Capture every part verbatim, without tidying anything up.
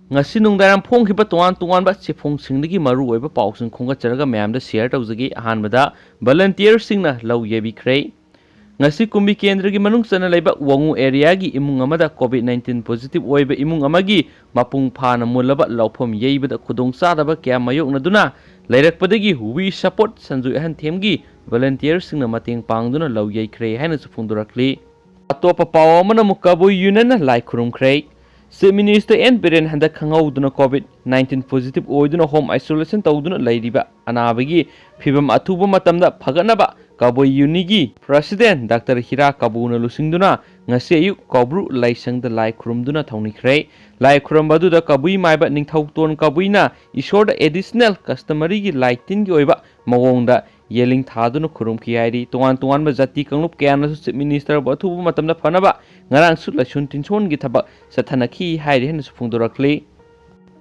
ꯉꯁꯤ ꯅꯨꯡꯗꯥꯡ ꯐꯣꯡꯈꯤꯕ ꯇꯣꯉꯥꯟ ꯇꯣꯉꯥꯟꯕ ꯆꯦꯐꯣꯡꯁꯤꯡꯗꯒꯤ ꯃꯔꯨꯑꯣꯏꯕ ꯄꯥꯎꯁꯤꯡ ꯈꯣꯝꯒꯠꯆꯔꯒ ꯃꯌꯥꯝꯗ ꯁꯤꯌꯔ ꯇꯧꯖꯒꯦ꯫ ꯑꯍꯥꯟꯕꯗ, ꯚꯣꯂꯟꯇꯤꯌꯔꯁꯤꯡꯅ ꯂꯧ ꯌꯩꯕꯤꯈ꯭ꯔꯦ꯫ ꯉꯁꯤ ꯀꯨꯝꯕꯤ ꯀꯦꯟꯗ꯭ꯔꯒꯤ ꯃꯅꯨꯡ ꯆꯟꯅ ꯂꯩꯕ ꯋꯥꯉꯨ ꯑꯦꯔꯤꯌꯥꯒꯤ ꯏꯃꯨꯡ ꯑꯃꯗ ꯀꯣꯚꯤꯗ ꯅꯥꯏꯟꯇꯤꯟ ꯄꯣꯖꯤꯇꯤꯚ ꯑꯣꯏꯕ ꯏꯃꯨꯡ ꯑꯃꯒꯤ ꯃꯄꯨꯡ ꯐꯥꯅ ꯃꯨꯜꯂꯕ ꯂꯧꯐꯝ ꯌꯩꯕꯗ ꯈꯨꯗꯣꯡꯆꯥꯗꯕ ꯀꯌꯥ ꯃꯥꯌꯣꯛꯅꯗꯨꯅ ꯂꯩꯔꯛꯄꯗꯒꯤ ꯋꯤ ꯁꯄꯣꯔꯠ ꯁꯟꯖꯣꯏ ꯑꯍꯟꯊꯦꯝꯒꯤ ꯚꯣꯂꯟꯇꯤꯌꯔꯁꯤꯡꯅ ꯃꯇꯦꯡ ꯄꯥꯡꯗꯨꯅ ꯂꯧ ꯌꯩꯈ꯭ꯔꯦ ꯍꯥꯏꯅꯁꯨ ꯐꯣꯡꯗꯣꯔꯛꯂꯤ꯫ ꯑꯇꯣꯞꯄ ꯄꯥꯎ ꯑꯃꯅ ꯑꯃꯨꯛ ꯀꯕꯨꯏ ꯌꯨꯅꯤꯌꯟꯅ ꯂꯥꯏ ꯈꯨꯔꯨꯝꯈ꯭ꯔꯦ꯫ ꯆꯤꯐ ꯃꯤꯅꯤꯁꯇꯔ ꯑꯦꯟ ꯕꯤꯔꯦꯟ ꯍꯟꯗꯛ ꯈꯪꯍꯧꯗꯅ ꯀꯣꯚꯤꯗ ꯅꯥꯏꯟꯇꯤꯟ ꯄꯣꯖꯤꯇꯤꯚ ꯑꯣꯏꯗꯨꯅ ꯍꯣꯝ ꯑꯥꯏꯁꯣꯂꯦꯁꯟ ꯇꯧꯗꯨꯅ ꯂꯩꯔꯤꯕ ꯑꯅꯥꯕꯒꯤ ꯐꯤꯕꯝ ꯑꯊꯨꯕ ꯃꯇꯝꯗ ꯐꯒꯠꯅꯕ ꯀꯕꯨꯏ ꯌꯨꯅꯤꯌꯟꯒꯤ ꯄ꯭ꯔꯁꯤꯗꯦꯟ ꯗꯥꯛꯇꯔ ꯍꯤꯔꯥ ꯀꯕꯨꯅ ꯂꯨꯆꯤꯡꯗꯨꯅ ꯉꯁꯤ ꯑꯌꯨꯛ ꯀꯧꯕ꯭ꯔꯨ ꯂꯥꯏꯁꯪꯗ ꯂꯥꯏ ꯈꯨꯔꯨꯝꯗꯨꯅ ꯊꯧꯅꯤꯈ꯭ꯔꯦ꯫ ꯂꯥꯏ ꯈꯨꯔꯨꯝꯕ ꯑꯗꯨꯗ ꯀꯕꯨꯏ ꯃꯥꯏꯕ ꯅꯤꯡꯊꯧꯇꯣꯟ ꯀꯕꯨꯏꯅ ꯏꯁꯣꯔꯗ ꯑꯦꯗꯤꯁꯅꯦꯜ ꯀꯁꯇꯃꯔꯤꯒꯤ ꯂꯥꯏ ꯇꯤꯟꯒꯤ ꯑꯣꯏꯕ ꯃꯑꯣꯡꯗ ꯌꯦꯂꯤꯡ ꯊꯥꯗꯨꯅ ꯈꯨꯔꯨꯝꯈꯤ ꯍꯥꯏꯔꯤ꯫ ꯇꯣꯉꯥꯟ ꯇꯣꯉꯥꯟꯕ ꯖꯥꯇꯤ ꯀꯥꯡꯂꯨꯞ ꯀꯌꯥꯅꯁꯨ ꯆꯤꯐ ꯃꯤꯅꯤꯁꯇꯔꯕꯨ ꯑꯊꯨꯕ ꯃꯇꯝꯗ ꯐꯅꯕ ꯉꯔꯥꯡꯁꯨ ꯂꯥꯏꯁꯣꯟ ꯇꯤꯟꯁꯣꯟꯒꯤ ꯊꯕꯛ ꯆꯠꯊꯅꯈꯤ ꯍꯥꯏꯔꯤ ꯍꯥꯏꯅꯁꯨ ꯐꯣꯡꯗꯣꯔꯛꯂꯤ꯫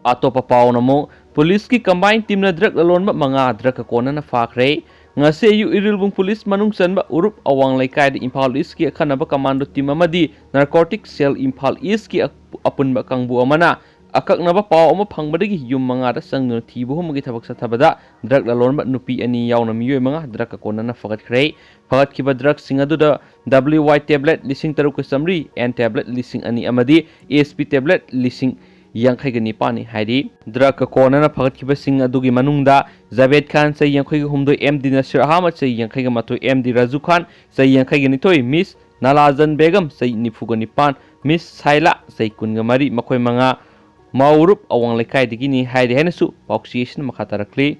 ꯑꯇꯣꯞꯄ ꯄꯥꯎꯅ ꯑꯃꯨꯛ ꯄꯨꯂꯤꯁꯀꯤ ꯀꯝꯕꯥꯏꯟ ꯇꯤꯝꯅ ꯗ꯭ꯔꯒ ꯂꯂꯣꯟꯕ ꯃꯉꯥ ꯗ꯭ꯔꯒ ꯀꯣꯟꯅꯅ ꯐꯥꯈ꯭ꯔꯦ꯫ ꯉꯁꯤ ꯑꯌꯨꯛ ꯏꯔꯤꯜꯕꯨꯡ ꯄꯨꯂꯤꯁ ꯃꯅꯨꯡ ꯆꯟꯕ ꯎꯔꯨꯞ ꯑꯋꯥꯡ ꯂꯩꯀꯥꯏꯗ ꯏꯝꯐꯥꯜ ꯏꯁꯀꯤ ꯑꯈꯟꯅꯕ ꯀꯃꯥꯟꯗꯣ ꯇꯤꯝ ꯑꯃꯗꯤ ꯅꯥꯔꯀꯣꯇꯤꯛ ꯁꯦꯜ ꯏꯝꯐꯥꯜ ꯏꯁꯀꯤ ꯑꯄꯨꯟꯕ ꯀꯥꯡꯕꯨ ꯑꯃꯅ ꯑꯀꯛꯅꯕ ꯄꯥꯎ ꯑꯃ ꯐꯪꯕꯗꯒꯤ ꯌꯨꯝ ꯃꯉꯥꯗ ꯆꯪꯗꯨꯅ ꯊꯤꯕ ꯍꯨꯝꯕꯒꯤ ꯊꯕꯛ ꯆꯠꯊꯕꯗ ꯗ꯭ꯔꯒ ꯂꯂꯣꯟꯕ ꯅꯨꯄꯤ ꯑꯅꯤ ꯌꯥꯎꯅ ꯃꯤꯑꯣꯏ ꯃꯉꯥ ꯗ꯭ꯔꯒ ꯀꯣꯟꯅꯅ ꯐꯒꯠꯈ꯭ꯔꯦ꯫ ꯐꯒꯠꯈꯤꯕ ꯗ꯭ꯔꯒꯁꯤꯡ ꯑꯗꯨꯗ ꯗꯕ꯭ꯂꯤꯎ ꯋꯥꯏ ꯇꯦꯕ꯭ꯂꯦꯠ ꯂꯤꯁꯤꯡ ꯇꯔꯨꯛꯀ ꯆꯥꯃꯔꯤ, ꯑꯦꯟ ꯇꯦꯕ꯭ꯂꯦꯠ ꯂꯤꯁꯤꯡ ꯑꯅꯤ ꯑꯃꯗꯤ ꯑꯦꯁ ꯄꯤ ꯇꯦꯕ꯭ꯂꯦꯠ ꯂꯤꯁꯤꯡ ꯌꯥꯡꯈꯩꯒ ꯅꯤꯄꯥꯟꯅꯤ ꯍꯥꯏꯔꯤ꯫ ꯗ꯭ꯔꯒ ꯀꯣꯟꯅꯅ ꯐꯒꯠꯈꯤꯕꯁꯤꯡ ꯑꯗꯨꯒꯤ ꯃꯅꯨꯡꯗ ꯖꯥꯕꯦꯗ ꯈꯥꯟ, ꯆꯍꯤ ꯌꯥꯡꯈꯩꯒ ꯍꯨꯝꯗꯣꯏ, ꯑꯦꯝ ꯗꯤ ꯅꯁꯤꯔ ꯑꯍꯃꯗ, ꯆꯍꯤ ꯌꯥꯡꯈꯩꯒ ꯃꯥꯊꯣꯏ, ꯑꯦꯝ ꯗꯤ ꯔꯥꯖꯨ ꯈꯥꯟ, ꯆꯍꯤ ꯌꯥꯡꯈꯩꯒ ꯅꯤꯊꯣꯏ, ꯃꯤꯁ ꯅꯥꯂꯥꯖꯟ ꯕꯦꯒꯝ, ꯆꯍꯤ ꯅꯤꯐꯨꯒ ꯅꯤꯄꯥꯟ, ꯃꯤꯁ ꯁꯥꯏꯂꯥ, ꯆꯍꯤ ꯀꯨꯟꯒ ꯃꯔꯤ, ꯃꯈꯣꯏ ꯃꯉꯥ ꯃꯥꯎꯔꯨꯞ ꯑꯋꯥꯡ ꯂꯩꯀꯥꯏꯗꯒꯤꯅꯤ ꯍꯥꯏꯔꯤ ꯍꯥꯏꯅꯁꯨ ꯄꯥꯎꯆꯦ ꯑꯁꯤꯅ ꯃꯈꯥ ꯇꯥꯔꯛꯂꯤ꯫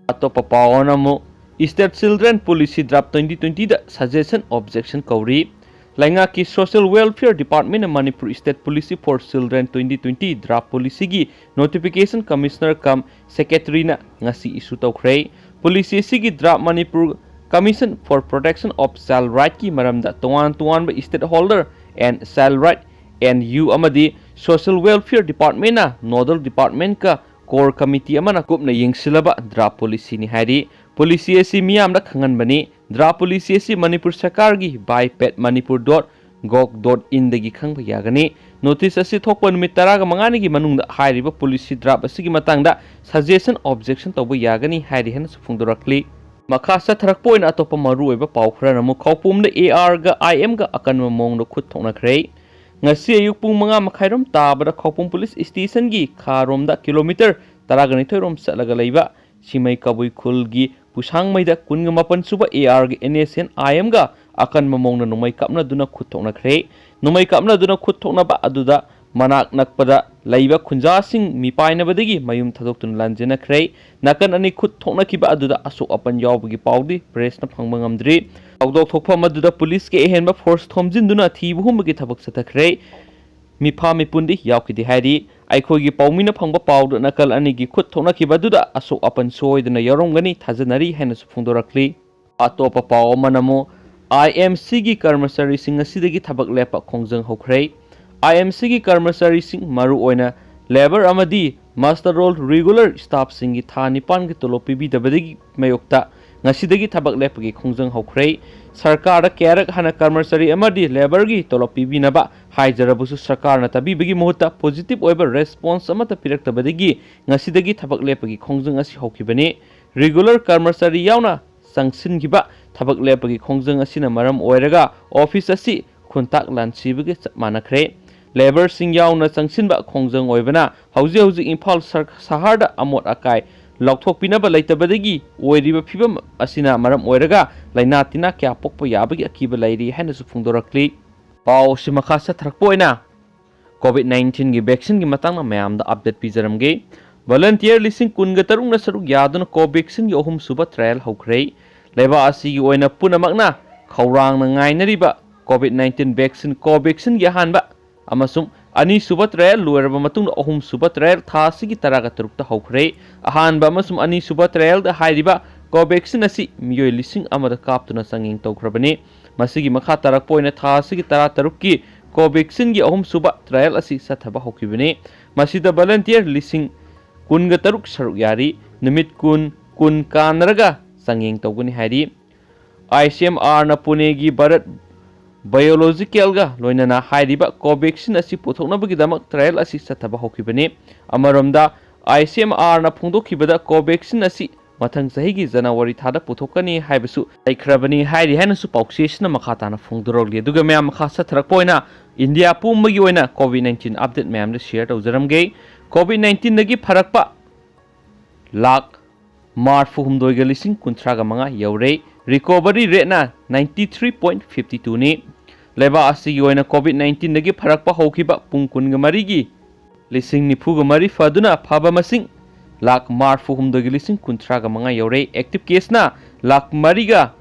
ꯑꯇꯣꯞꯄ ꯄꯥꯎ ꯑꯃꯅ ꯑꯃꯨꯛ, State Children Policy Draft twenty twenty ꯗ suggestion objection ꯀꯧꯔꯤ꯫ ꯂꯩꯉꯥꯛꯀꯤ Social Welfare Department ꯅ Manipur State Policy for Children twenty twenty draft policy ꯒꯤ notification Commissioner cum Secretary ꯅ ꯉꯁꯤ issue ꯇꯧꯈ꯭ꯔꯦ꯫ Policy ꯑꯁꯤꯒꯤ draft Manipur Commission for Protection of Child Right ꯀꯤ ꯃꯔꯝꯗ ꯇꯣꯉꯥꯟ ꯇꯣꯉꯥꯟꯕ stakeholder and child right, N U ꯑꯃꯗꯤ Social Welfare Department ꯅ nodal department ꯀ core committee ꯑꯃꯅ ꯀꯨꯞꯅ ꯌꯦꯡꯁꯤꯜꯂꯕ draft policy ꯅꯤ ꯍꯥꯏꯔꯤ꯫ Policy ꯑꯁꯤ ꯃꯤꯌꯥꯝꯗ ꯈꯪꯍꯟꯕꯅꯤ꯫ Draft policy ꯑꯁꯤ ꯃꯅꯤꯄꯨꯔ ꯁꯔꯀꯥꯔꯒꯤ by pat manipur dot gov dot in ꯗꯒꯤ ꯈꯪꯕ ꯌꯥꯒꯅꯤ꯫ Notice ꯑꯁꯤ ꯊꯣꯛꯄ ꯅꯨꯃꯤꯠ ꯇꯔꯥꯃꯉꯥꯅꯤꯒꯤ ꯃꯅꯨꯡꯗ ꯍꯥꯏꯔꯤꯕ policy draft ꯑꯁꯤꯒꯤ ꯃꯇꯥꯡꯗ suggestion, objection ꯇꯧꯕ ꯌꯥꯒꯅꯤ ꯍꯥꯏꯔꯤ ꯍꯥꯏꯅꯁꯨ ꯐꯣꯡꯗꯣꯔꯛꯂꯤ꯫ ꯃꯈꯥ ꯆꯠꯊꯔꯛꯄ ꯑꯣꯏꯅ ꯑꯇꯣꯞꯄ ꯃꯔꯨꯑꯣꯏꯕ ꯄꯥꯎ ꯈꯔꯅ ꯑꯃꯨꯛ ꯈꯧꯄꯨꯝꯗ AR ꯒ IM ꯒ ꯑꯀꯟꯕ ꯃꯑꯣꯡꯗ ꯈꯨꯠ ꯊꯣꯛꯅꯈ꯭ꯔꯦ꯫ ꯉꯁꯤ ꯑꯌꯨꯛ ꯄꯨꯡ ꯃꯉꯥ ꯃꯈꯥꯏꯔꯣꯝ ꯇꯥꯕꯗ ꯈꯧꯄꯨꯝ police station ꯒꯤ ꯈꯥꯔꯣꯝꯗ kilometre ꯇꯔꯥꯒ ꯅꯤꯊꯣꯏ ꯔꯣꯝ ꯆꯠꯂꯒ ꯂꯩꯕ ꯁꯤꯃꯩ ꯀꯕꯨꯏ ꯈꯨꯜꯒꯤ ꯄꯨꯁꯥꯡꯃꯩꯗ ꯀꯨꯟꯒ ꯃꯥꯄꯟ ꯁꯨꯕ AR ꯒ NSCN IM ꯒ ꯑꯀꯟꯕ ꯃꯑꯣꯡꯗ ꯅꯣꯡꯃꯩ ꯀꯥꯞꯅꯗꯨꯅ ꯈꯨꯠ ꯊꯣꯛꯅꯈ꯭ꯔꯦ꯫ ꯅꯣꯡꯃꯩ ꯀꯥꯞꯅꯗꯨꯅ ꯈꯨꯠ ꯊꯣꯛꯅꯕ ꯑꯗꯨꯗ ꯃꯅꯥꯛ ꯅꯛꯄꯗ ꯂꯩꯕ ꯈꯨꯟꯖꯥꯁꯤꯡ ꯃꯤꯄꯥꯏꯅꯕꯗꯒꯤ ꯃꯌꯨꯝ ꯊꯥꯗꯣꯛꯇꯨꯅ ꯂꯥꯟꯖꯦꯟꯅꯈ꯭ꯔꯦ꯫ ꯅꯥꯀꯟ ꯑꯅꯤ ꯈꯨꯠ ꯊꯣꯛꯅꯈꯤꯕ ꯑꯗꯨꯗ ꯑꯁꯣꯛ ꯑꯄꯟ ꯌꯥꯎꯕꯒꯤ ꯄꯥꯎꯗꯤ press ꯅ ꯐꯪꯕ ꯉꯝꯗ꯭ꯔꯤ꯫ ꯊꯧꯗꯣꯛ ꯊꯣꯛꯐꯝ ꯑꯗꯨꯗ police ꯀꯤ ꯑꯍꯦꯟꯕ force ꯊꯣꯝꯖꯤꯟꯗꯨꯅ ꯊꯤꯕ ꯍꯨꯝꯕꯒꯤ ꯊꯕꯛ ꯆꯠꯊꯈ꯭ꯔꯦ꯫ ꯃꯤꯐꯥ ꯃꯤꯄꯨꯟꯗꯤ ꯌꯥꯎꯈꯤꯗꯦ ꯍꯥꯏꯔꯤ꯫ ꯑꯩꯈꯣꯏꯒꯤ ꯄꯥꯎꯃꯤꯅ ꯐꯪꯕ ꯄꯥꯎꯗ ꯅꯥꯀꯜ ꯑꯅꯤꯒꯤ ꯈꯨꯠ ꯊꯣꯛꯅꯈꯤꯕ ꯑꯗꯨꯗ ꯑꯁꯣꯛ ꯑꯄꯟ ꯁꯣꯏꯗꯅ ꯌꯥꯎꯔꯝꯒꯅꯤ ꯊꯥꯖꯅꯔꯤ ꯍꯥꯏꯅꯁꯨ ꯐꯣꯡꯗꯣꯔꯛꯂꯤ꯫ ꯑꯇꯣꯞꯄ ꯄꯥꯎ ꯑꯃꯅ ꯑꯃꯨꯛ IMC ꯒꯤ ꯀꯔꯃꯆꯥꯔꯤꯁꯤꯡ ꯉꯁꯤꯗꯒꯤ ꯊꯕꯛ ꯂꯦꯞꯄ ꯈꯣꯡꯖꯪ ꯍꯧꯈ꯭ꯔꯦ꯫ IMC ꯒꯤ ꯀꯔꯃꯆꯥꯔꯤꯁꯤꯡ, ꯃꯔꯨꯑꯣꯏꯅ labour ꯑꯃꯗꯤ muster roll regular staff ꯁꯤꯡꯒꯤ ꯊꯥ ꯅꯤꯄꯥꯟꯒꯤ ꯇꯣꯂꯣꯞ ꯄꯤꯕꯤꯗꯕꯗꯒꯤ ꯃꯥꯌꯣꯛꯇ ꯉꯁꯤꯗꯒꯤ ꯊꯕꯛ ꯂꯦꯞꯄꯒꯤ ꯈꯣꯡꯖꯪ ꯍꯧꯈ꯭ꯔꯦ꯫ ꯁꯔꯀꯥꯔꯗ ꯀꯌꯥꯔꯛ ꯍꯥꯟꯅ ꯀꯔꯃꯆꯥꯔꯤ ꯑꯃꯗꯤ labour ꯒꯤ ꯇꯣꯂꯣꯞ ꯄꯤꯕꯤꯅꯕ ꯍꯥꯏꯖꯔꯕꯁꯨ ꯁꯔꯀꯥꯔꯅ ꯇꯥꯕꯤꯕꯒꯤ ꯃꯍꯨꯠꯇ positive ꯑꯣꯏꯕ response ꯑꯃꯠꯇ ꯄꯤꯔꯛꯇꯕꯗꯒꯤ ꯉꯁꯤꯗꯒꯤ ꯊꯕꯛ ꯂꯦꯞꯄꯒꯤ ꯈꯣꯡꯖꯪ ꯑꯁꯤ ꯍꯧꯈꯤꯕꯅꯤ꯫ Regular ꯀꯔꯃꯆꯥꯔꯤ ꯌꯥꯎꯅ ꯆꯪꯁꯤꯟꯈꯤꯕ ꯊꯕꯛ ꯂꯦꯞꯄꯒꯤ ꯈꯣꯡꯖꯪ ꯑꯁꯤꯅ ꯃꯔꯝ ꯑꯣꯏꯔꯒ office ꯑꯁꯤ ꯈꯨꯟꯇꯥꯛ ꯂꯥꯟꯁꯤꯕꯒ ꯆꯞ ꯃꯥꯟꯅꯈ꯭ꯔꯦ꯫ Labour ꯁꯤꯡ ꯌꯥꯎꯅ ꯆꯪꯁꯤꯟꯕ ꯈꯣꯡꯖꯪ ꯑꯣꯏꯕꯅ ꯍꯧꯖꯤꯛ ꯍꯧꯖꯤꯛ ꯏꯝꯐꯥꯜ ꯁꯍꯔꯗ ꯑꯃꯣꯠ ꯑꯀꯥꯏ ꯂꯧꯊꯣꯛꯄꯤꯅꯕ ꯂꯩꯇꯕꯗꯒꯤ ꯑꯣꯏꯔꯤꯕ ꯐꯤꯕꯝ ꯑꯁꯤꯅ ꯃꯔꯝ ꯑꯣꯏꯔꯒ ꯂꯥꯏꯅꯥ ꯇꯤꯟꯅꯥ ꯀꯌꯥ ꯄꯣꯛꯄ ꯌꯥꯕꯒꯤ ꯑꯀꯤꯕ ꯂꯩꯔꯤ ꯍꯥꯏꯅꯁꯨ ꯐꯣꯡꯗꯣꯔꯛꯂꯤ꯫ ꯄꯥꯎ ꯑꯁꯤ ꯃꯈꯥ ꯆꯠꯊꯔꯛꯄ ꯑꯣꯏꯅ COVID nineteen ꯒꯤ vaccine ꯒꯤ ꯃꯇꯥꯡꯗ ꯃꯌꯥꯝꯗ update ꯄꯤꯖꯔꯝꯒꯦ꯫ Volunteer ꯂꯤꯁꯤꯡ ꯀꯨꯟꯒ ꯇꯔꯨꯛꯅ ꯁꯔꯨꯛ ꯌꯥꯗꯨꯅ Covaxin ꯒꯤ ꯑꯍꯨꯝꯁꯨꯕ trial ꯍꯧꯈ꯭ꯔꯦ꯫ ꯂꯩꯕꯥꯛ ꯑꯁꯤꯒꯤ ꯑꯣꯏꯅ ꯄꯨꯝꯅꯃꯛꯅ ꯈꯧꯔꯥꯡꯅ ꯉꯥꯏꯅꯔꯤꯕ COVID nineteen vaccine Covaxin ꯒꯤ ꯑꯍꯥꯟꯕ ꯑꯃꯁꯨꯡ ꯑꯅꯤꯁꯨꯕ trial ꯂꯣꯏꯔꯕ ꯃꯇꯨꯡꯗ ꯑꯍꯨꯝꯁꯨꯕ trial ꯊꯥ ꯑꯁꯤꯒꯤ ꯇꯔꯥꯒ ꯇꯔꯨꯛꯇ ꯍꯧꯈ꯭ꯔꯦ꯫ ꯑꯍꯥꯟꯕ ꯑꯃꯁꯨꯡ ꯑꯅꯤꯁꯨꯕ trial ꯗ ꯍꯥꯏꯔꯤꯕ Covaxin ꯑꯁꯤ ꯃꯤꯑꯣꯏ ꯂꯤꯁꯤꯡ ꯑꯃꯗ ꯀꯥꯞꯇꯨꯅ ꯆꯥꯡꯌꯦꯡ ꯇꯧꯈ꯭ꯔꯕꯅꯤ꯫ ꯃꯁꯤꯒꯤ ꯃꯈꯥ ꯇꯥꯔꯛꯄ ꯑꯣꯏꯅ ꯊꯥ ꯑꯁꯤꯒꯤ ꯇꯔꯥ ꯇꯔꯨꯛꯀꯤ Covaxin ꯒꯤ ꯑꯍꯨꯝꯁꯨꯕ trial ꯑꯁꯤ ꯆꯠꯊꯕ ꯍꯧꯈꯤꯕꯅꯤ꯫ ꯃꯁꯤꯗ volunteer ꯂꯤꯁꯤꯡ ꯀꯨꯟꯒ ꯇꯔꯨꯛ ꯁꯔꯨꯛ ꯌꯥꯔꯤ꯫ ꯅꯨꯃꯤꯠ ꯀꯨꯟ, ꯀꯨꯟ ꯀꯥꯟꯅꯔꯒ ꯆꯥꯡꯌꯦꯡ ꯇꯧꯒꯅꯤ ꯍꯥꯏꯔꯤ꯫ ICMR ꯅ ꯄꯨꯅꯦꯒꯤ ꯚꯥꯔꯠ Biologicalꯒ ꯂꯣꯏꯅꯅ ꯍꯥꯏꯔꯤꯕ ꯀꯣꯚꯦꯛꯁꯤꯟ ꯑꯁꯤ ꯄꯨꯊꯣꯛꯅꯕꯒꯤꯗꯃꯛ ꯇ꯭ꯔꯥꯌꯦꯜ ꯑꯁꯤ ꯆꯠꯊꯕ ꯍꯧꯈꯤꯕꯅꯤ꯫ ꯑꯃꯔꯣꯝꯗ, ꯑꯥꯏ ꯁꯤ ꯑꯦꯝ ꯑꯥꯔꯅ ꯐꯣꯡꯗꯣꯛꯈꯤꯕꯗ ꯀꯣꯚꯦꯛꯁꯤꯟ ꯑꯁꯤ ꯃꯊꯪ ꯆꯍꯤꯒꯤ ꯖꯅꯋꯥꯔꯤ ꯊꯥꯗ ꯄꯨꯊꯣꯛꯀꯅꯤ ꯍꯥꯏꯕꯁꯨ ꯂꯩꯈ꯭ꯔꯕꯅꯤ ꯍꯥꯏꯔꯤ ꯍꯥꯏꯅꯁꯨ ꯄꯥꯎꯆꯦꯁꯤꯅ ꯃꯈꯥ ꯇꯥꯅ ꯐꯣꯡꯗꯣꯔꯛꯂꯤ꯫ ꯑꯗꯨꯒ ꯃꯌꯥꯝ, ꯃꯈꯥ ꯆꯠꯊꯔꯛꯄ ꯑꯣꯏꯅ ꯏꯟꯗꯤꯌꯥ ꯄꯨꯝꯕꯒꯤ ꯑꯣꯏꯅ ꯀꯣꯚꯤꯗ ꯅꯥꯏꯟꯇꯤꯟ ꯑꯞꯗꯦꯠ ꯃꯌꯥꯝꯗ ꯁꯤꯌꯔ ꯇꯧꯖꯔꯝꯒꯦ꯫ ꯀꯣꯚꯤꯗ ꯅꯥꯏꯟꯇꯤꯟꯗꯒꯤ ꯐꯔꯛꯄ ꯂꯥꯈ ꯃꯔꯐꯨ ꯍꯨꯝꯗꯣꯏꯒ ꯂꯤꯁꯤꯡ ꯀꯨꯟꯊ꯭ꯔꯥꯒ ꯃꯉꯥ ꯌꯧꯔꯦ꯫ ꯔꯤꯀꯣꯚꯔꯤ ꯔꯦꯠꯅ ꯅꯥꯏꯟꯇꯤ ꯊ꯭ꯔꯤ ꯄꯣꯏꯟ ꯐꯤꯐꯇꯤ ꯇꯨꯅꯤ꯫ ꯂꯩꯕꯥꯛ ꯑꯁꯤꯒꯤ ꯑꯣꯏꯅ ꯀꯣꯚꯤꯗ ꯅꯥꯏꯟꯇꯤꯟꯗꯒꯤ ꯐꯔꯛꯄ ꯍꯧꯈꯤꯕ ꯄꯨꯡ ꯀꯨꯟꯒ ꯃꯔꯤꯒꯤ ꯂꯤꯁꯤꯡ ꯅꯤꯐꯨꯒ ꯃꯔꯤ ꯐꯗꯨꯅ ꯐꯕ ꯃꯁꯤꯡ ꯂꯥꯈ ꯃꯔꯐꯨ ꯍꯨꯝꯗꯣꯏꯒ ꯂꯤꯁꯤꯡ ꯀꯨꯟꯊ꯭ꯔꯥꯒ ꯃꯉꯥ ꯌꯧꯔꯦ꯫ ꯑꯦꯛꯇꯤꯚ ꯀꯦꯁꯅ ꯂꯥꯈ ꯃꯔꯤꯒ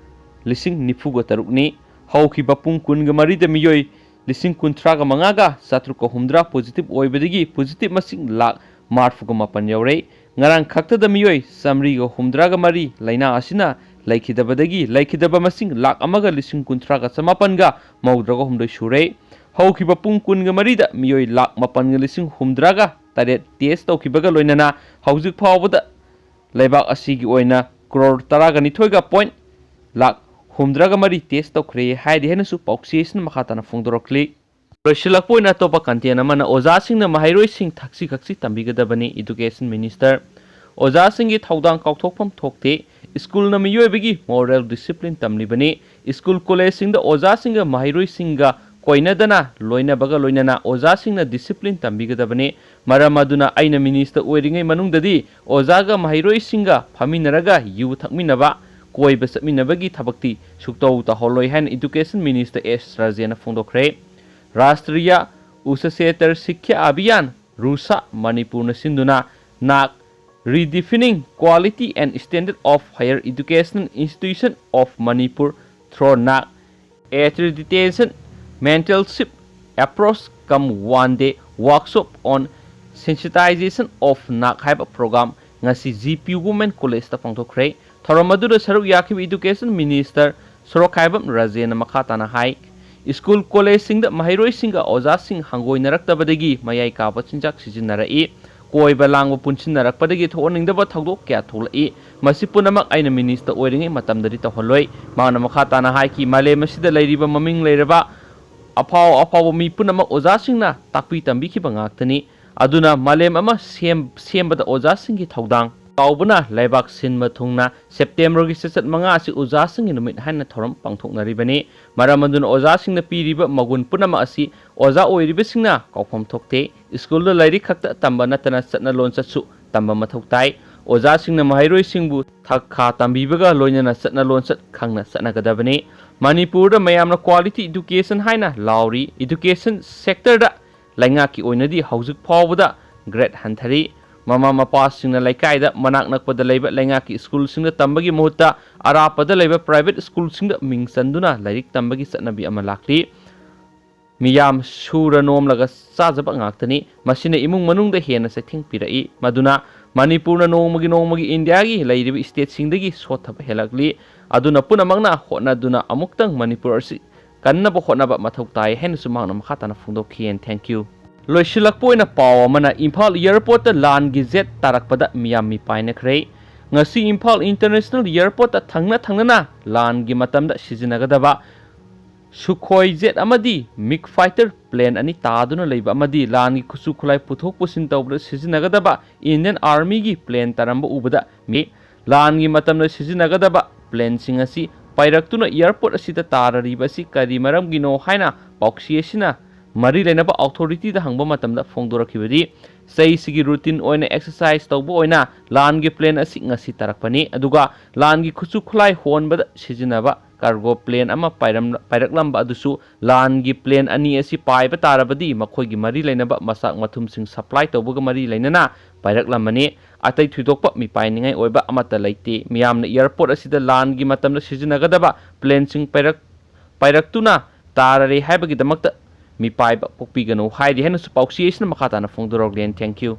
ꯂꯤꯁꯤꯡ ꯅꯤꯐꯨꯒ ꯇꯔꯨꯛꯅꯤ꯫ ꯍꯧꯈꯤꯕ ꯄꯨꯡ ꯀꯨꯟꯒ ꯃꯔꯤꯗ ꯃꯤꯑꯣꯏ ꯂꯤꯁꯤꯡ ꯀꯨꯟꯊ꯭ꯔꯥꯒ ꯃꯉꯥꯒ ꯆꯥꯇ꯭ꯔꯨꯛꯀ ꯍꯨꯝꯗ꯭ꯔꯥ ꯄꯣꯖꯤꯇꯤꯚ ꯑꯣꯏꯕꯗꯒꯤ ꯄꯣꯖꯤꯇꯤꯚ ꯃꯁꯤꯡ ꯂꯥꯈ ꯃꯔꯐꯨꯒ ꯃꯥꯄꯟ ꯌꯧꯔꯦ꯫ ꯉꯔꯥꯡ ꯈꯛꯇꯗ ꯃꯤꯑꯣꯏ ꯆꯥꯃꯔꯤꯒ ꯍꯨꯝꯗ꯭ꯔꯥꯒ ꯃꯔꯤ ꯂꯥꯏꯅꯥ ꯑꯁꯤꯅ ꯂꯩꯈꯤꯗꯕꯗꯒꯤ ꯂꯩꯈꯤꯗꯕ ꯃꯁꯤꯡ ꯂꯥꯈ ꯑꯃꯒ ꯂꯤꯁꯤꯡ ꯀꯨꯟꯊ꯭ꯔꯥꯒ ꯆꯃꯥꯄꯟꯒ ꯃꯧꯗ꯭ꯔꯥꯒ ꯍꯨꯝꯗꯣꯏ ꯁꯨꯔꯦ꯫ ꯍꯧꯈꯤꯕ ꯄꯨꯡ ꯀꯨꯟꯒ ꯃꯔꯤꯗ ꯃꯤꯑꯣꯏ ꯂꯥꯈ ꯃꯥꯄꯟꯒ ꯂꯤꯁꯤꯡ ꯍꯨꯝꯗ꯭ꯔꯥꯒ ꯇꯔꯦꯠ ꯇꯦꯁ ꯇꯧꯈꯤꯕꯒ ꯂꯣꯏꯅꯅ ꯍꯧꯖꯤꯛ ꯐꯥꯎꯕꯗ ꯂꯩꯕꯥꯛ ꯑꯁꯤꯒꯤ ꯑꯣꯏꯅ ꯀ꯭ꯔꯣꯔ ꯇꯔꯥꯒ ꯅꯤꯊꯣꯏꯒ ꯄꯣꯏꯟ ꯂꯥꯈ ꯍꯨꯝꯗ꯭ꯔꯥꯒ ꯃꯔꯤ ꯇꯦꯁ ꯇꯧꯈ꯭ꯔꯦ ꯍꯥꯏꯔꯤ ꯍꯥꯏꯅꯁꯨ ꯄꯥꯎꯆꯦꯁꯤꯅ ꯃꯈꯥ ꯇꯥꯅ ꯐꯣꯡꯗꯣꯔꯛꯂꯤ꯫ ꯂꯣꯏꯁꯤꯜꯂꯛꯄ ꯑꯣꯏꯅ ꯑꯇꯣꯞꯄ ꯀꯟꯇꯦꯟ ꯑꯃꯅ, ꯑꯣꯖꯥꯁꯤꯡꯅ ꯃꯍꯩꯔꯣꯏꯁꯤꯡ ꯊꯛꯁꯤ ꯈꯛꯁꯤ ꯇꯝꯕꯤꯒꯗꯕꯅꯤ, ꯏꯗꯨꯀꯦꯁꯟ ꯃꯤꯅꯤꯁꯇꯔ꯫ ꯑꯣꯖꯥꯁꯤꯡꯒꯤ ꯊꯧꯗꯥꯡ ꯀꯥꯎꯊꯣꯛꯐꯝ ꯊꯣꯛꯇꯦ, ꯁ꯭ꯀꯨꯜꯅ ꯃꯤꯑꯣꯏꯕꯒꯤ ꯃꯣꯔꯦꯜ ꯗꯤꯁꯤꯄ꯭ꯂꯤꯟ ꯇꯝꯂꯤꯕꯅꯤ꯫ ꯁ꯭ꯀꯨꯜ ꯀꯣꯂꯦꯖꯁꯤꯡꯗ ꯑꯣꯖꯥꯁꯤꯡꯒ ꯃꯍꯩꯔꯣꯏꯁꯤꯡꯒ ꯀꯣꯏꯅꯗꯅ ꯂꯣꯏꯅꯕꯒ ꯂꯣꯏꯅꯅ ꯑꯣꯖꯥꯁꯤꯡꯅ ꯗꯤꯁꯤꯄ꯭ꯂꯤꯟ ꯇꯝꯕꯤꯒꯗꯕꯅꯤ꯫ ꯃꯔꯝ ꯑꯗꯨꯅ ꯑꯩꯅ ꯃꯤꯅꯤꯁꯇꯔ ꯑꯣꯏꯔꯤꯉꯩ ꯃꯅꯨꯡꯗꯗꯤ ꯑꯣꯖꯥꯒ ꯃꯍꯩꯔꯣꯏꯁꯤꯡꯒ ꯐꯝꯃꯤꯟꯅꯔꯒ ꯌꯨ ꯊꯛꯃꯤꯟꯅꯕ, ꯀꯣꯏꯕ ꯆꯠꯃꯤꯟꯅꯕꯒꯤ ꯊꯕꯛꯇꯤ ꯁꯨꯛꯇꯧ ꯇꯧꯍꯜꯂꯣꯏ ꯍꯥꯏꯅ ꯏꯗꯨꯀꯦꯁꯟ ꯃꯤꯅꯤꯁꯇꯔ ꯑꯦꯁ ꯔꯥꯖꯦꯅ ꯐꯣꯡꯗꯣꯛꯈ꯭ꯔꯦ꯫ ꯔꯥꯁꯇ꯭ꯔꯤꯌꯥ ꯎꯆꯆꯦꯇꯔ ꯁꯤꯛꯈ꯭ꯌꯥ ꯑꯚꯤꯌꯥꯟ, ꯔꯨꯁꯥ, ꯃꯅꯤꯄꯨꯔꯅ ꯁꯤꯟꯗꯨꯅ ꯅꯥꯛ Redefining Quality and Standard of Higher Education Institution of Manipur through NAAC Accreditation Mentorship Approach cum One Day Workshop on Sensitization of ꯅꯥꯛ ꯍꯥꯏꯕ ꯄ꯭ꯔꯣꯒ꯭ꯔꯥꯝ ꯉꯁꯤ ꯖꯤ ꯄꯤ ꯋꯨꯃꯦꯟ ꯀꯣꯂꯦꯖꯇ ꯄꯥꯡꯊꯣꯛꯈ꯭ꯔꯦ꯫ ꯊꯧꯔꯝ ꯑꯗꯨꯗ ꯁꯔꯨꯛ ꯌꯥꯈꯤꯕ ꯏꯗꯨꯀꯦꯁꯟ ꯃꯤꯅꯤꯁꯇꯔ ꯁꯣꯔꯣꯛꯈꯥꯏꯕꯝ ꯔꯥꯖꯦꯟꯅ ꯃꯈꯥ ꯇꯥꯅ ꯍꯥꯏ, ꯁ꯭ꯀꯨꯜ ꯀꯣꯂꯦꯖꯁꯤꯡꯗ ꯃꯍꯩꯔꯣꯏꯁꯤꯡꯒ ꯑꯣꯖꯥꯁꯤꯡ ꯍꯪꯒꯣꯏꯅꯔꯛꯇꯕꯗꯒꯤ ꯃꯌꯥꯏ ꯀꯥꯕ ꯆꯤꯟꯖꯥꯛ ꯁꯤꯖꯤꯟꯅꯔꯛꯏ꯫ ꯀꯣꯏꯕ ꯂꯥꯡꯕ ꯄꯨꯟꯁꯤꯟꯅꯔꯛꯄꯗꯒꯤ ꯊꯣꯛꯍꯟꯅꯤꯡꯗꯕ ꯊꯧꯗꯣꯛ ꯀꯌꯥ ꯊꯣꯛꯂꯛꯏ꯫ ꯃꯁꯤ ꯄꯨꯝꯅꯃꯛ ꯑꯩꯅ ꯃꯤꯅꯤꯁꯇꯔ ꯑꯣꯏꯔꯤꯉꯩ ꯃꯇꯝꯗꯗꯤ ꯇꯧꯍꯜꯂꯣꯏ꯫ ꯃꯍꯥꯛꯅ ꯃꯈꯥ ꯇꯥꯅ ꯍꯥꯏꯈꯤ, ꯃꯥꯂꯦꯝ ꯑꯁꯤꯗ ꯂꯩꯔꯤꯕ ꯃꯃꯤꯡ ꯂꯩꯔꯕ ꯑꯐꯥꯎ ꯑꯐꯥꯎꯕ ꯃꯤ ꯄꯨꯝꯅꯃꯛ ꯑꯣꯖꯥꯁꯤꯡꯅ ꯇꯥꯛꯄꯤ ꯇꯝꯕꯤꯈꯤꯕ ꯉꯥꯛꯇꯅꯤ꯫ ꯑꯗꯨꯅ ꯃꯥꯂꯦꯝ ꯑꯃ ꯁꯦꯝ-, ꯁꯦꯝꯕꯗ ꯑꯣꯖꯥꯁꯤꯡꯒꯤ ꯊꯧꯗꯥꯡ ꯆꯥꯎꯕꯅ ꯂꯩꯕꯥꯛ ꯁꯤꯟꯕ ꯊꯨꯡꯅ ꯁꯦꯞꯇꯦꯝꯕꯔꯒꯤ ꯆꯩꯆꯠ ꯃꯉꯥ ꯑꯁꯤ ꯑꯣꯖꯥꯁꯤꯡꯒꯤ ꯅꯨꯃꯤꯠ ꯍꯥꯏꯅ ꯊꯧꯔꯝ ꯄꯥꯡꯊꯣꯛꯅꯔꯤꯕꯅꯤ꯫ ꯃꯔꯝ ꯑꯗꯨꯅ ꯑꯣꯖꯥꯁꯤꯡꯅ ꯄꯤꯔꯤꯕ ꯃꯒꯨꯟ ꯄꯨꯝꯅꯃꯛ ꯑꯁꯤ ꯑꯣꯖꯥ ꯑꯣꯏꯔꯤꯕꯁꯤꯡꯅ ꯀꯥꯎꯐꯝ ꯊꯣꯛꯇꯦ꯫ ꯁ꯭ꯀꯨꯜꯗ ꯂꯥꯏꯔꯤꯛ ꯈꯛꯇ ꯇꯝꯕ ꯅꯠꯇꯅ ꯆꯠꯅ ꯂꯣꯟꯆꯠꯁꯨ ꯇꯝꯕ ꯃꯊꯧ ꯇꯥꯏ꯫ ꯑꯣꯖꯥꯁꯤꯡꯅ ꯃꯍꯩꯔꯣꯏꯁꯤꯡꯕꯨ ꯊꯛ ꯈꯥ ꯇꯝꯕꯤꯕꯒ ꯂꯣꯏꯅꯅ ꯆꯠꯅ ꯂꯣꯟꯆꯠ ꯈꯪꯅ ꯆꯠꯅꯒꯗꯕꯅꯤ꯫ ꯃꯅꯤꯄꯨꯔꯗ ꯃꯌꯥꯝꯅ quality education ꯍꯥꯏꯅ ꯂꯥꯎꯔꯤ꯫ Education sectorꯗ ꯂꯩꯉꯥꯛꯀꯤ ꯑꯣꯏꯅꯗꯤ ꯍꯧꯖꯤꯛ ꯐꯥꯎꯕꯗ grade ꯍꯟꯊꯔꯤ꯫ ꯃꯃꯥ ꯃꯄꯥꯁꯤꯡꯅ ꯂꯩꯀꯥꯏꯗ ꯃꯅꯥꯛ ꯅꯛꯄꯗ ꯂꯩꯕ ꯂꯩꯉꯥꯛꯀꯤ ꯁ꯭ꯀꯨꯜꯁꯤꯡꯗ ꯇꯝꯕꯒꯤ ꯃꯍꯨꯠꯇ ꯑꯔꯥꯞꯄꯗ ꯂꯩꯕ private ꯁ꯭ꯀꯨꯜꯁꯤꯡꯗ ꯃꯤꯡ ꯆꯟꯗꯨꯅ ꯂꯥꯏꯔꯤꯛ ꯇꯝꯕꯒꯤ ꯆꯠꯅꯕꯤ ꯑꯃ ꯂꯥꯛꯂꯤ꯫ ꯃꯤꯌꯥꯝ ꯁꯨꯔ ꯅꯣꯝꯂꯒ ꯆꯥꯖꯕ ꯉꯥꯛꯇꯅꯤ꯫ ꯃꯁꯤꯅ ꯏꯃꯨꯡ ꯃꯅꯨꯡꯗ ꯍꯦꯟꯅ ꯆꯩꯊꯦꯡ ꯄꯤꯔꯛꯏ꯫ ꯃꯗꯨꯅ ꯃꯅꯤꯄꯨꯔꯅ ꯅꯣꯡꯃꯒꯤ ꯅꯣꯡꯃꯒꯤ ꯏꯟꯗꯤꯌꯥꯒꯤ ꯂꯩꯔꯤꯕ stateꯁꯤꯡꯗꯒꯤ ꯁꯣꯠꯊꯕ ꯍꯦꯜꯂꯛꯂꯤ꯫ ꯑꯗꯨꯅ ꯄꯨꯝꯅꯃꯛꯅ ꯍꯣꯠꯅꯗꯨꯅ ꯑꯃꯨꯛꯇꯪ ꯃꯅꯤꯄꯨꯔ ꯑꯁꯤ ꯀꯟꯅꯕ ꯍꯣꯠꯅꯕ ꯃꯊꯧ ꯇꯥꯏ ꯍꯥꯏꯅꯁꯨ ꯃꯍꯥꯛꯅ ꯃꯈꯥ ꯇꯥꯅ ꯐꯣꯡꯗꯣꯛꯈꯤ꯫ And thank you꯫ ꯂꯣꯏꯁꯤꯜꯂꯛꯄ ꯑꯣꯏꯅ ꯄꯥꯎ ꯑꯃꯅ, ꯏꯝꯐꯥꯜ airportꯇ ꯂꯥꯟꯒꯤ jet ꯇꯥꯔꯛꯄꯗ ꯃꯤꯌꯥꯝ ꯃꯤꯄꯥꯏꯅꯈ꯭ꯔꯦ꯫ ꯉꯁꯤ ꯏꯝꯐꯥꯜ International Airportꯇ ꯊꯪꯅ ꯊꯪꯅꯅ ꯂꯥꯟꯒꯤ ꯃꯇꯝꯗ ꯁꯤꯖꯤꯟꯅꯒꯗꯕ Sukhoi jet ꯑꯃꯗꯤ MiG fighter plane ꯑꯅꯤ ꯇꯥꯗꯨꯅ ꯂꯩꯕ ꯑꯃꯗꯤ ꯂꯥꯟꯒꯤ ꯈꯨꯠꯁꯨ ꯈꯨꯠꯂꯥꯏ ꯄꯨꯊꯣꯛ ꯄꯨꯁꯤꯟ ꯇꯧꯕꯗ ꯁꯤꯖꯤꯟꯅꯒꯗꯕ Indian Armyꯒꯤ plane ꯇꯥꯔꯝꯕ ꯎꯕꯗ ꯃꯤ ꯂꯥꯟꯒꯤ ꯃꯇꯝꯗ ꯁꯤꯖꯤꯟꯅꯒꯗꯕ planeꯁꯤꯡ ꯑꯁꯤ ꯄꯥꯏꯔꯛꯇꯨꯅ airport ꯑꯁꯤꯗ ꯇꯥꯔꯔꯤꯕ ꯑꯁꯤ ꯀꯔꯤ ꯃꯔꯝꯒꯤꯅꯣ ꯍꯥꯏꯅ ꯄꯥꯎꯆꯦ ꯑꯁꯤꯅ ꯃꯔꯤ ꯂꯩꯅꯕ authorityꯗ ꯍꯪꯕ ꯃꯇꯝꯗ ꯐꯣꯡꯗꯣꯔꯛꯈꯤꯕꯗꯤ, ꯆꯍꯤꯁꯤꯒꯤ routine ꯑꯣꯏꯅ exercise ꯇꯧꯕ ꯑꯣꯏꯅ ꯂꯥꯟꯒꯤ plane ꯑꯁꯤ ꯉꯁꯤ ꯇꯥꯔꯛꯄꯅꯤ꯫ ꯑꯗꯨꯒ ꯂꯥꯟꯒꯤ ꯈꯨꯠꯁꯨ ꯈꯨꯠꯂꯥꯏ ꯍꯣꯟꯕꯗ ꯁꯤꯖꯤꯟꯅꯕ cargo plane ꯑꯃ ꯄꯥꯏꯔꯝ-, ꯄꯥꯏꯔꯛꯂꯝꯕ ꯑꯗꯨꯁꯨ ꯂꯥꯟꯒꯤ plane ꯑꯅꯤ ꯑꯁꯤ ꯄꯥꯏꯕ ꯇꯥꯔꯕꯗꯤ ꯃꯈꯣꯏꯒꯤ ꯃꯔꯤ ꯂꯩꯅꯕ ꯃꯆꯥꯛ ꯃꯊꯨꯝꯁꯤꯡ supply ꯇꯧꯕꯒ ꯃꯔꯤ ꯂꯩꯅꯅ ꯄꯥꯏꯔꯛꯂꯝꯕꯅꯤ꯫ ꯑꯇꯩ ꯊꯣꯏꯗꯣꯛꯄ ꯃꯤꯄꯥꯏꯅꯤꯡꯉꯥꯏ ꯑꯣꯏꯕ ꯑꯃꯠꯇ ꯂꯩꯇꯦ꯫ ꯃꯤꯌꯥꯝꯅ airport ꯑꯁꯤꯗ ꯂꯥꯟꯒꯤ ꯃꯇꯝꯗ ꯁꯤꯖꯤꯟꯅꯒꯗꯕ planeꯁꯤꯡ ꯄꯥꯏꯔꯛ-, ꯄꯥꯏꯔꯛꯇꯨꯅ ꯇꯥꯔꯔꯦ ꯍꯥꯏꯕꯒꯤꯗꯃꯛꯇ ꯃꯤꯄꯥꯏꯕ ꯄꯣꯛꯄꯤꯒꯅꯨ ꯍꯥꯏꯔꯤ ꯍꯥꯏꯅꯁꯨ ꯄꯥꯎꯆꯦ ꯑꯁꯤꯅ ꯃꯈꯥ ꯇꯥꯅ ꯐꯣꯡꯗꯣꯔꯛꯂꯤ꯫ And thank you꯫